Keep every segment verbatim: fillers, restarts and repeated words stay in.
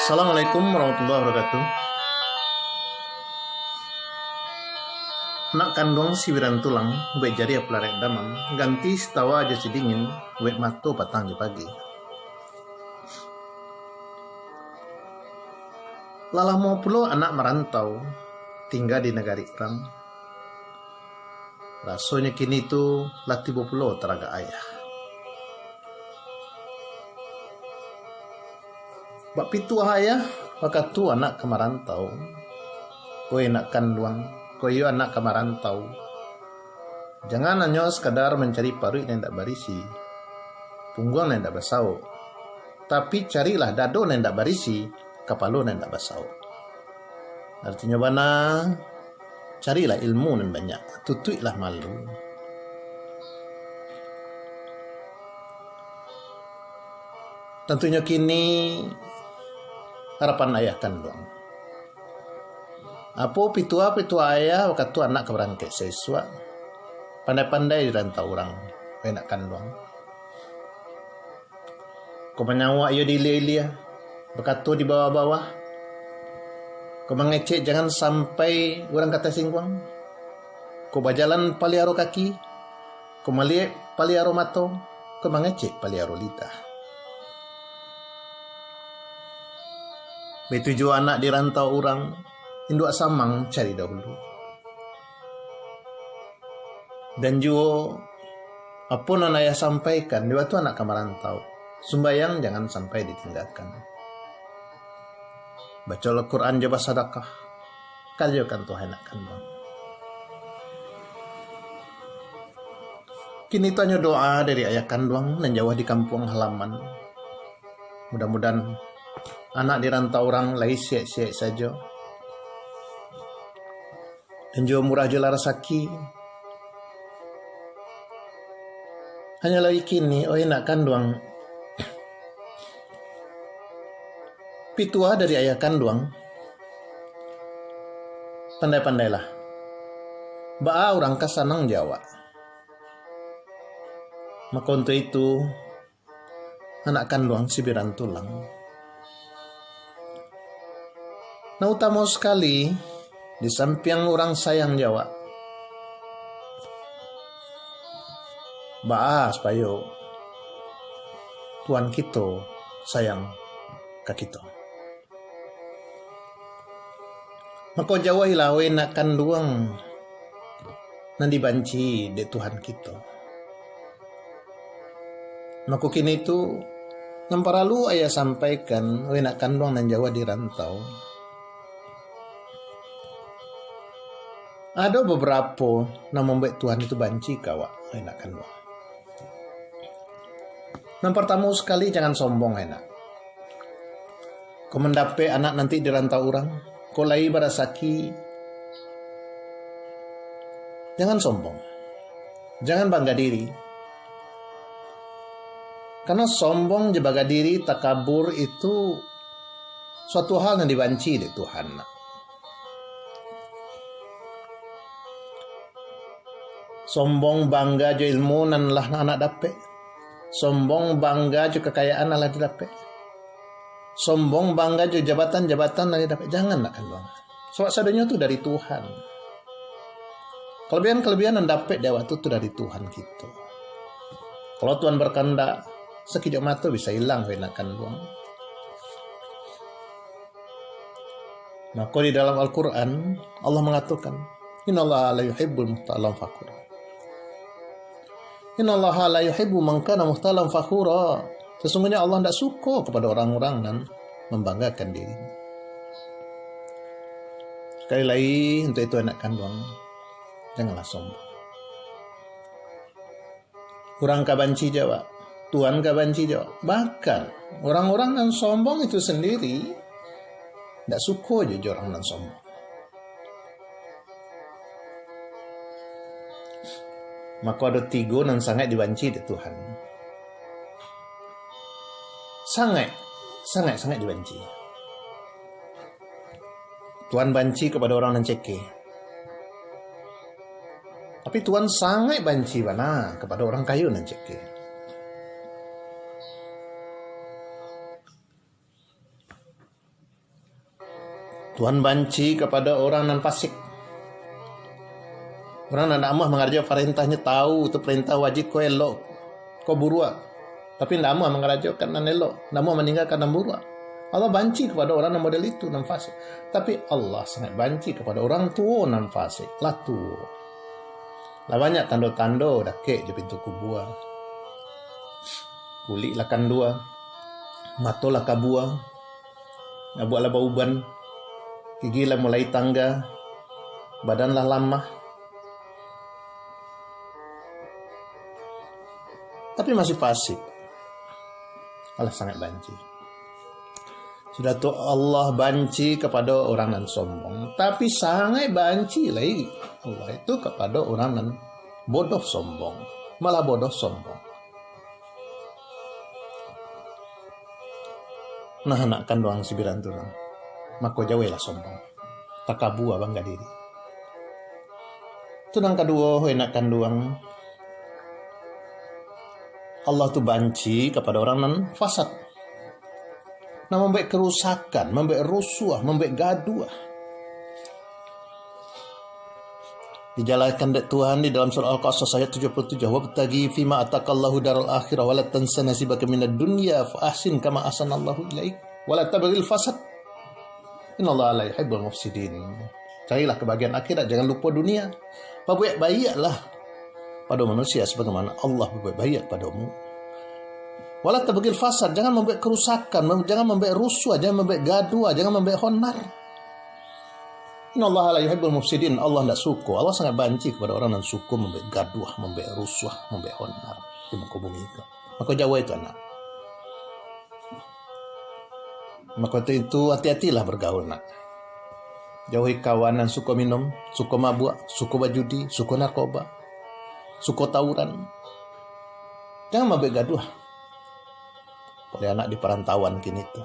Assalamualaikum warahmatullahi wabarakatuh. Nak kanduang sibiran tulang, buek jari apo larek damam, ganti sitawa jo sidingin, buek mato patang jo pagi. Lah lamo pulo anak marantau, tingga di nagari urang. Rasonyo kini tu lah tibo pulo taragak ayah. Bak pituah ayah, wakatu anak ka marantau, oi nak kanduang, kok iyo anak ka marantau, jangan hanyo sakadar mancari paruik nan indak barisi, pungguang nan indak basauk, tapi carilah dado nan indak barisi, kapalo nan indak basauk. Artinyo bana, carilah ilmu nan banyak, tutuiklah malu. Tantunyo kini harapan ayah kanduang. Apo pituah-pituah ayah wakatu anak ka barangkek saisuak, pandai-pandai dirantau urang, weh nak kanduang. Ko manyawak iyo di ilia-ilia, bakato di bawah-bawah. Ko mangecek jangan sampai urang ka tasingguang. Ko bajalan paliaro kaki, ko maliek paliaro mato, ko mangecek paliaro lidah. Baitu juo anak di rantau urang, induak samang cari dahulu. Dan juo, apo nan ayah sampaikan di wakatu anak ka marantau, sumbayang jangan sampai ditinggakan. Baco Al-Quran jo basadakah, karajokan tu wahai nak kanduang. Kini tu hanyo doa dari ayah kanduang nan jauah di kampuang halaman. Mudah-mudahan anak di rantau urang lai siek-siek sajo. Dan juo murah juo lah rasaki. Hanyo lai kini, oi nak kanduang, pituah dari ayah kanduang, pandai-pandailah. Baa urang ka sanang jo awak. Mako untuak itu, anak kanduang sibiran tulang. Nan utamo sakali, di sampiang urang sayang jo awak, baa supayo Tuhan kito sayang ka kito. Mako jauahilah, weh nak kanduang, nan dibanci dek Tuhan kito. Mako kini tu, nan paralu ayah sampaikan, weh nak kanduang nan jauah di rantau. Ado babarapo nan mambuek Tuhan itu banci ka awak, weh nak kanduang. Nan partamo sakali, jangan sombong, weh nak. Ko mandapek anak nanti di rantau urang, ko lai barasaki, jangan sombong. Jangan bangga diri. Karena sombong jo bangga diri, takabur itu suatu hal nan dibanci dek Tuhan. Sombong bangga jo ilmu nan lah anak dapek. Sombong bangga jo kakayaan nan lah didapek. Sombong bangga jo jabatan-jabatan nan didapek. Jangan nak kanduang. Sabab sadonyo tu dari Tuhan. Kalabiahan-kalabiahan nan dapek di awak tu, tu dari Tuhan kito. Kalau Tuhan berkehendak, sakijok mato bisa ilang, weh nak kanduang. Mako di dalam Al-Quran, Allah mangatokan, "Innallaha la yuhibbul muhtalan fakhura." "Innallaha la yuhibbu man kana muhtalan fakhura." Sesungguhnya Allah ndak suko kepada orang-orang nan membanggakan diri. Sekali lai, untuk itu anak kanduang, janganlah sombong. Urang ka banci jo awak, Tuhan ka banci jo awak. Bahkan, urang-urang nan sombong itu sandiri, ndak suko jo, jo urang nan sombong. Mako ado tigo nan sangaik dibanci dek Tuhan. Sangaik, sangaik, sangaik dibanci. Tuhan banci kapado urang nan ceke. Tapi Tuhan sangaik banci bana kapado urang kayo nan cekeh. Tuhan banci kapado urang nan fasik. Urang nan ndak amuah mangarajo parentanyo, tahu tu parentah wajib ko elok, ko buruak, tapi ndak amuah mangarajokan nan elok, ndak amuah maninggakan nan buruak. Allah banci kapado urang nan model itu, nan fasik. Tapi Allah sangaik banci kapado urang tuo nan fasik, lah tuo. Lah banyak tando-tando dakek jo pintu kubua. Kulik lah kandua, mato lah kabua, gabuak lah bauban, gigi lah mulai tangga, badan lah lamah. Tapi masih fasik. Allah sangaik banci. Sudah tu Allah banci kapado urang nan sombong, tapi sangaik banci lai Allah itu kapado urang nan bodoh sombong, malah bodoh sombong. Nah, anak kanduang sibiran tu nah, mako jauahlah sombong, takabua bangga diri. Tu nan kaduo, anak kanduang, Allah tu banci kapado urang nan fasad, nan mambuek karusakan, mambuek rusuah, mambuek gaduah. Dijalehkan dek Tuhan di dalam surah Al-Qasas ayat tujuh puluh tujuh, "Wabtaghi fima atakallahu daral akhirah, wala tansa nasibaka minad dunya, fa ahsin kama ahsanallahu ilaik, wala tabghil fasad. Innallaha la yuhibbul mufsidin." Carilah kabahagiaan akhirat, jangan lupo dunia. Pabuek baiaklah pado manusia sabagaimana Allah babuek baiak padomu. Wala tabghil fasad, jangan mambuek karusakan, mem-, jangan mambuek rusuah, jangan mambuek gaduah, jangan mambuek honar. Innallaha la yuhibbul mufsidin, Allah ndak suko, Allah sangaik banci kapado urang nan suko mambuek gaduah, mambuek rusuah, mambuek honar di muko bumi ko. Mako jauahi tu, anak. Mako tu itu, hati-hatilah bagaul, nak. Jauahi kawan nan suko minum, suko mabuak, suko bajudi, suko narkoba, suko tawuran. Jangan mambuek gaduah. Oleh anak di parantauan kini tu,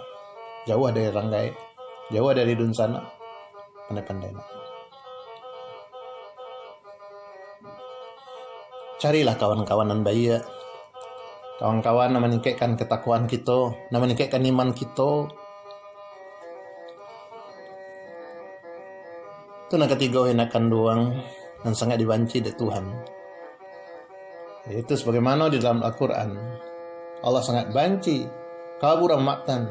jauah dari urang gaek, jauah dari dunsanak, pandai-pandai, nak. Carilah kawan-kawan nan baiak, kawan-kawan nan maningkekkan katakwaan kito, nan maningkekkan iman kito. Tu nan katigo, anak kanduang, nan sangaik dibanci dek Tuhan. Yaitu sabagaimano di dalam Al-Quran, Allah sangaik banci kabura maqtan.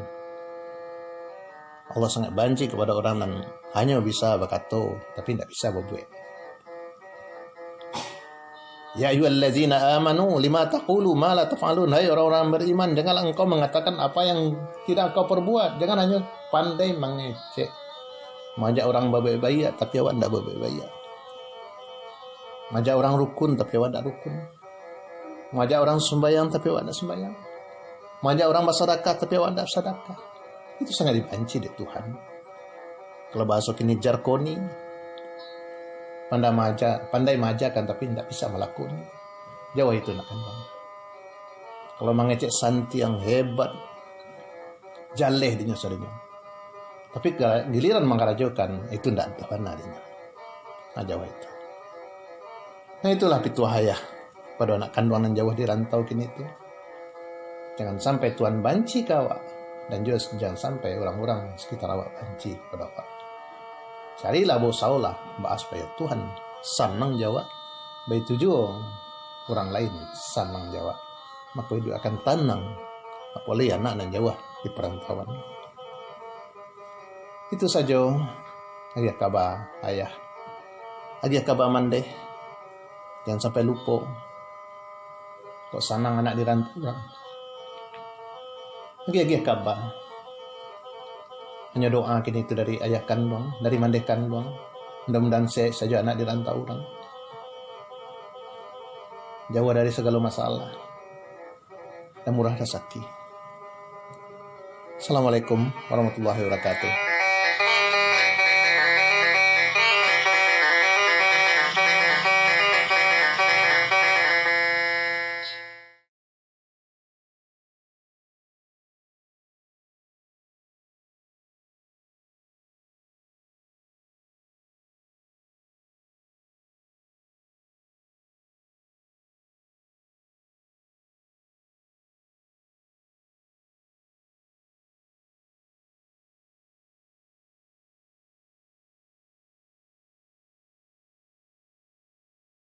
Allah sangaik banci kapado urang nan hanyo bisa bakato, tapi indak bisa babuek. "Ya ayyuhallazina amanu, lima taqulu ma la taf'alun?" Hai orang-orang beriman, janganlah engkau mangatakan apa yang tidak engkau perbuat. Jangan hanyo pandai mangecek. Maajak urang babuek baiak, tapi awak indak babuek baiak. Maajak urang rukun, tapi awak indak rukun. Maajak urang sumbayang, tapi awak indak sumbayang. Maajak urang basadakah, tapi awak indak sadakah. Itu sangaik dibanci dek Tuhan. Kalau bahaso kini, jarkoni. Pandai maaja, pandai maajakan, tapi indak bisa malakoni. Jauahi tu, nak kanduang. Kalau mangecek santiang hebat, jaleh dinyo sadonyo. Tapi ga-, giliran mangarajokan, itu ndak bana dinyo. Nah, jauahi tu. Nah, itulah pituah ayah pado anak kanduang nan jauah di rantau kini tu. Jangan sampai Tuhan banci ka awak, dan juo jangan sampai urang-urang sakitar awak banci kapado awak. Carilah, bausaholah baa supayo Tuhan sanang jo awak, baitu juo urang lain sanang jo awak. Mako, iduik akan tanang, apo lai anak nan jauah di parantauan. Itu sajo. Agiah kaba, ayah. Agiah kaba mandeh. Jangan sampai lupo. Kok sanang anak di rantau urang. Agiah-agiah kaba. Hanyo doa kini tu dari ayah kanduang, dari mandeh kanduang. Mudah-mudahan sehat sajo anak di rantau urang. Jauah dari sagalo masalah. Dan murah rasaki. Assalamualaikum warahmatullahi wabarakatuh.